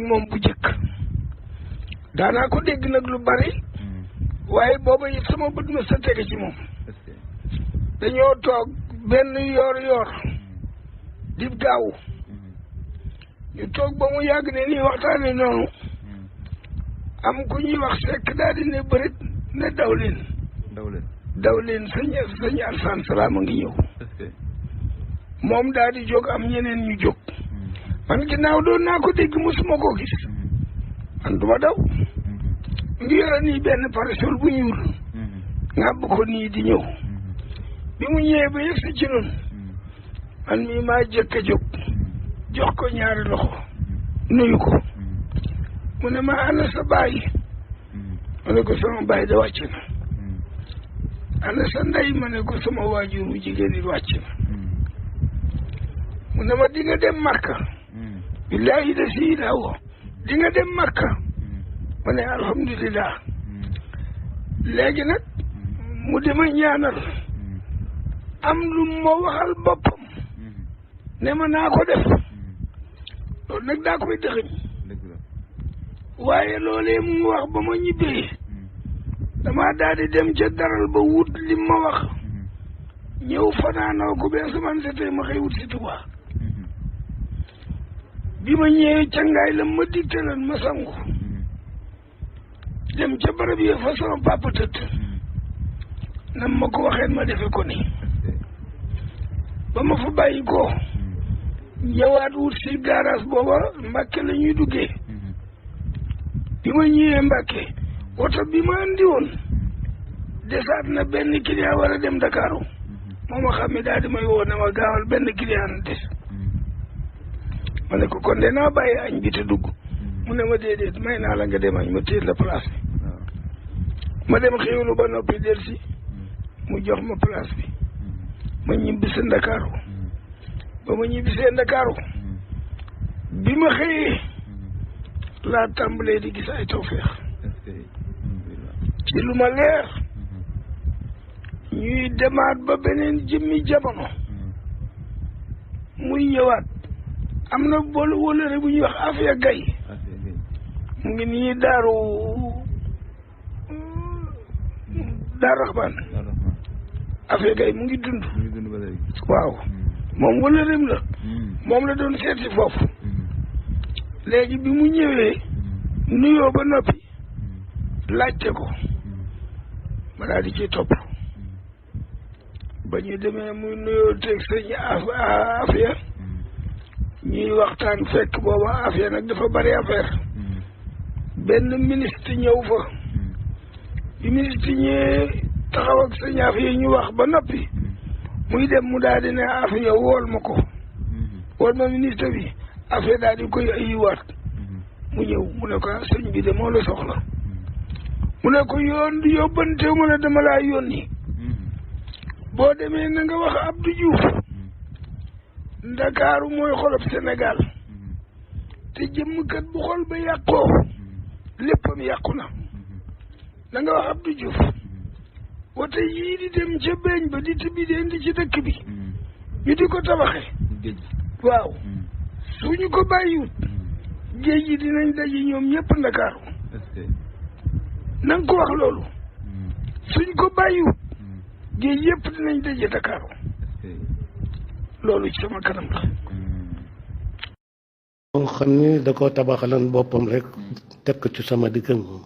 moom bu jëkk daanaa ko dégg nag lu bari waaye booba it sama bët ma sa tege ci moom dañoo toog benn yoor di gaaw ñu toog ba mu yàgg ne nii waxtaane noonu am ku ñuy wax sekk daal di ne bërit ne daw leen sëñ Alsaan Salaam a ngi ñëw moom daal di jóg am ñeneen ñu jóg man ginnaaw doon naa ko dégg mosuma koo gis man duma daw ngi yore nii benn parasol bu ñuul ngàbb ko nii di ñëw bi mu ñëwee ba yegg si ci noonu man mii maa jëkk a jóg jox ko ñaari loxo nuyu ko mu ne ma ana sa baay ma ne ko sama baay da wàcc na ana sa ndey ma ne ko sama waajur wu jigéen it wàcc na mu ne ma di nga dem Makka billaahi da sii daa wo di nga dem Makka ma ne alhamdulilah léegi nag mu dema ñaanal am lu ma waxal boppam ne ma naa ko def loolu nag daa koy dëxëñ waaye loolee mu wax ba ma ñibbee dama daal di dem ca daral ba wut li ma wax ñëw fanaanoo ko bee saman setee ma xëy wut si Tuubaa bi ma ñëwee cangaay la ma digte lan ma sangu dem ca barab yi fa sama papa tëdd nam ma ko waxeen ma defe ko ni ba ma fa bàyyi ko ñëwaat wut si garage booba Mbàkke la ñuy duggee bi ma ñëwee Mbàkke oto bi ma andi woon desaat na benn client war a dem Dakaaru moo ma xam ne daal di may woo ne ma gaawal benn client des ma ne ko kon de naa bàyyi añ bi te dugg mu ne ma déedéet may naa la nga dem añ ma téye la place bi ma dem xéwlu ba noppi del si mu jox ma place bi ma ñibbisi Ndakaaru ba ma ñibbisee Ndakaaru bi ma xëyee laa tàmbalee di gis ay tawfeex ci lu ma leer ñuy demaat ba beneen jëmmi jamono muy ñëwaat am na boolu wóolare bu ñuy wax Afia Gaye mu ngi nii Daaru Rahman Afia Gaye mu ngi dund waaw moom wóolareem la moom la doon seeti foofu léegi bi mu ñëwee nuyoo ba noppi laajte ko ma daal di ciy topp ba ñu demee muy nuyoo teg sëñ Afia ñuy waxtaan fekk booba Afia nag dafa bari affaire benn ministre ñëw fa bi ministre ñëwee taxaw ak sëñ Afia ñu wax ba noppi muy dem mu daal di ne Afia wool ma ko wool ma ministre bi Afia daal di koy ayiwaat mu ñëw mu ne ko sëñ bi de moo la soxla mu ne ko yóbbante mu ne dama laa yónni boo demee na nga wax Abdou Diouf Ndakaaru mooy xolob Sénégal te jëmm kat bu xol ba yàqoo léppam yàqu na na nga wax Abdou Diouf wote yii di dem ca beeñ ba di tibbi di indi ci dëkk bi ñu di ko tabaxe waaw suñu ko bàyyiwut géej gi dinañ daje ñoom ñëpp Ndakaaru na nga ko wax loolu suñ ko bàyyiwut géej yëpp dinañ daje Ndakaaru loolu ci sama kanam la moo xam ni da koo tabaxalan boppam rek teg ko ci sama digg ak moom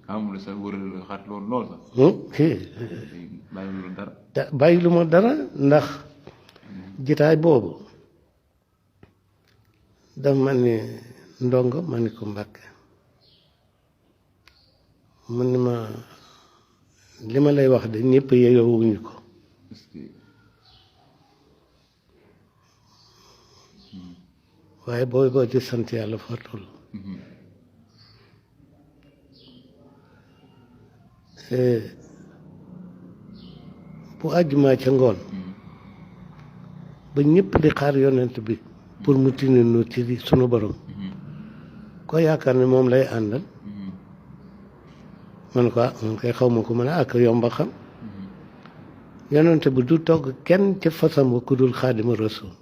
amul sa wërël xat loolu lool sax bàyyi lu dara bàyyi lu ma dara ndax jitaay boobu daf ma ni ndongo ma ni ko Mbàkke mu ni ma li ma lay wax de ñëpp yeyowuñu ko waaye boo ci sant yàlla fa toll bu àjjumaa ca ngoon ba ñëpp di xaar yonent bi pour mu tinu nu ci sunu borom ko yaakaar ne moom lay àndal man ko man koy xaw ma ko mën a ak yomba xam yonent bi du togg kenn ca fasam wa ku dul Xaadimu Rasuul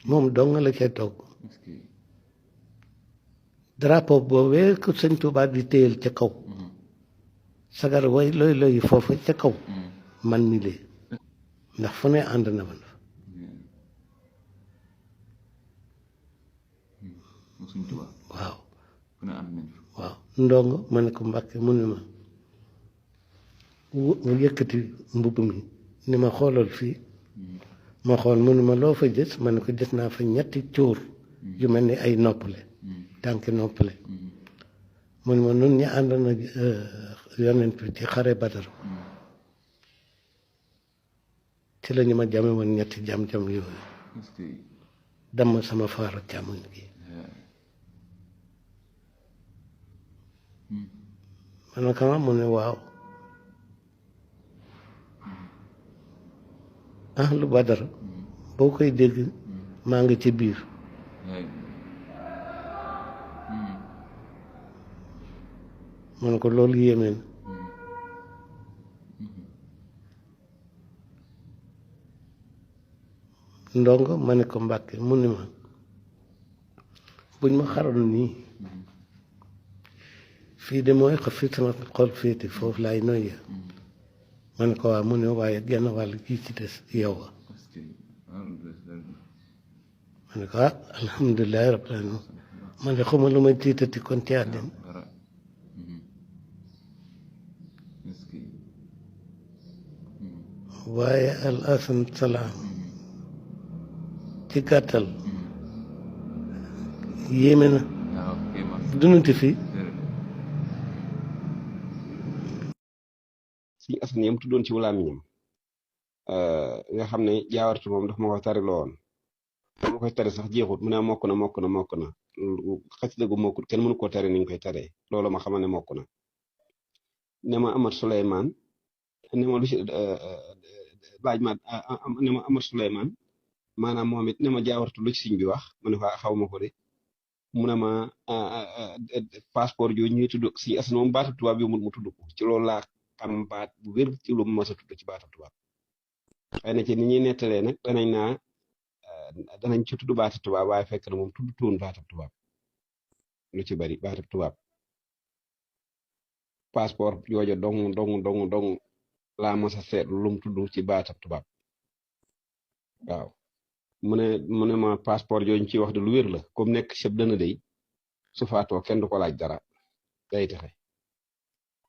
moom dong la cay togg est-ce que drapeau boobee ko sëñ Tuubaa di téyel ca kaw sagar way looy looy foofu ca kaw man mi lee ndax fu ne ànd na man fa Sëñ Tuubaa waaw fu ne ànd nañ fa waaw ndongo ma ne ko Mbàkke mu ne ma mu yëkkati mbubb mi ni ma xoolal fii ma xool mu ne ma loo fa gis ma ne ko gis naa fa ñetti cuur yu mel ni ay noppale tànki noppale mu ne ma nun ñi ànd na yonent bi ci xare Badar ci la ñu ma jame woon ñetti jam-jam yooyu est-ce que damm sama faaru càmmoñ gi ma ne ko mu ne waaw ahlu Badar boo koy dégg maa ngi ci biir ma ne ko loolu yéeme na ndongo ma ne ko Mbàkke mu ne ma buñ ma xaroon nii fii de mooy fi sama xol féete foofu laay noyyi ma ne ko waaw mu ne waaye genn wàll kii ci des yow a ma ne ko alhamdulilahi rabbil alamin man de xawma lu may tiitati kon ci àddina waaye al asan salaam ci gàttal yéeme na dunati fii suñu asan yam tuddoon ci wulaamiñam nga xam ne jaawartu moom daf ma ko tari loo woon dama koy tari sax jeexut mu ne mokk na xasida gu mokkut kenn mënu koo tari niñ koy taree loolu ma xamal ne mokk na ne ma Amar Souleymane ne ma lu ci laaj ma ne ma Amar Souleymane maanaam moom it ne ma jaawartu lu ci siñ bi wax ma ne ko xaw ma ko de mu ne ma passeport yooyu ñuy tudd suñu asan moom baatu tubaab yi mu tudd ko ci loolu laa xam baat bu wér ci lu mu mas a tudd ci baatab tubaab xëy na ci ni ñuy nettalee nag danañ ci tudd baatab tubaab waaye fekk na moom tudd tuun baatab tubaab lu ci bari baatab tubaab passeport yooyu dong laa mas a seetlu lu mu tudd ci baatab tubaab waaw mu ne ma passeport yooyu ñu ciy wax de lu wér la comme nekk chef dana day su faatoo kenn du ko laaj dara day texe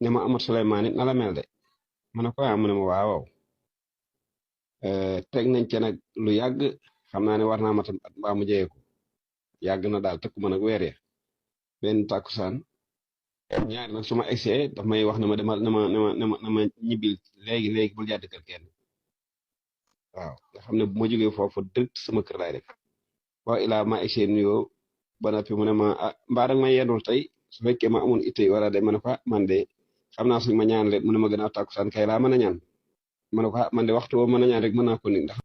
ne ma Amar Souleymane it na la mel de ma ne ko mu ne ma waaw teg nañ ca nag lu yàgg xam naa ne war naa matam at mbaa mu jeyee ko yàgg na daal tëkku ma nag weer ya benn tàkkusaan ñaari nag su ma egsee daf may wax ne ma demal na ma ñibbil léegi bul jàdd kër kenn waaw nga xam ne bu ma jógee foofu direct sama kër laay def waaw ilaa ma egsee nuyoo ba noppi mu ne ma mbaa dag ma yendul tey su fekkee ma amoon itte wala de ma ne ko man de xam naa suñ ma ñaan leen mu ne ma gën a tàkkusaan kay laa mën a ñaan ma ne ko man de waxtu boo mën a ñaan rek mën naa ko ni ndax